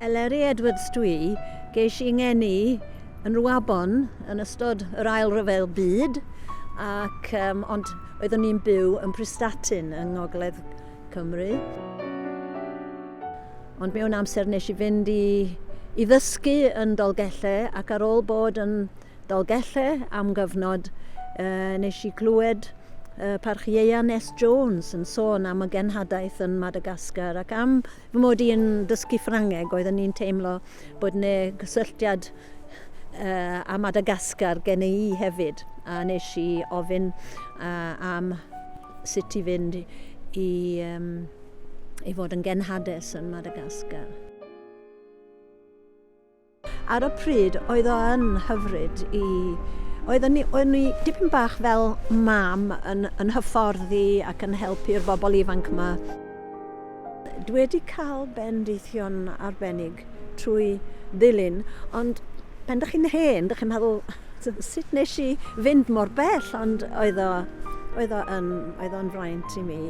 Eleri Edwards dwi, geis i ngeni yn Rwabon yn ystod yr Ail Ryfel Byd, ac, um, ond oeddwn i'n byw yn Prestatyn yng Ngogledd Cymru. Ond mewn amser nes i fynd i, i ddysgu yn Dolgellau ac ar ôl bod yn Dolgellau am gyfnod, uh, nes i glywed uh, Parch Ieuan S. Jones yn sôn am y genhadaeth yn Madagascar ac am fy mod i'n dysgu Ffrangeg oeddwn i'n teimlo bod ne gysylltiad uh, â Madagascar gen i hefyd a nes i ofyn uh, am sut i fynd i, um, i fod yn genhades yn Madagascar. Ar y pryd, oedd o yn hyfryd i... Oeddwn ni, oeddwn ni dipyn bach fel mam yn, yn hyfforddi ac yn helpu'r bobl ifanc yma. Dwi wedi cael bendithion arbennig trwy ddilyn, ond pan dych chi'n hen, dych chi'n meddwl, sut nes i fynd mor bell, ond oedd o, oedd o yn, oedd o'n fraint i mi.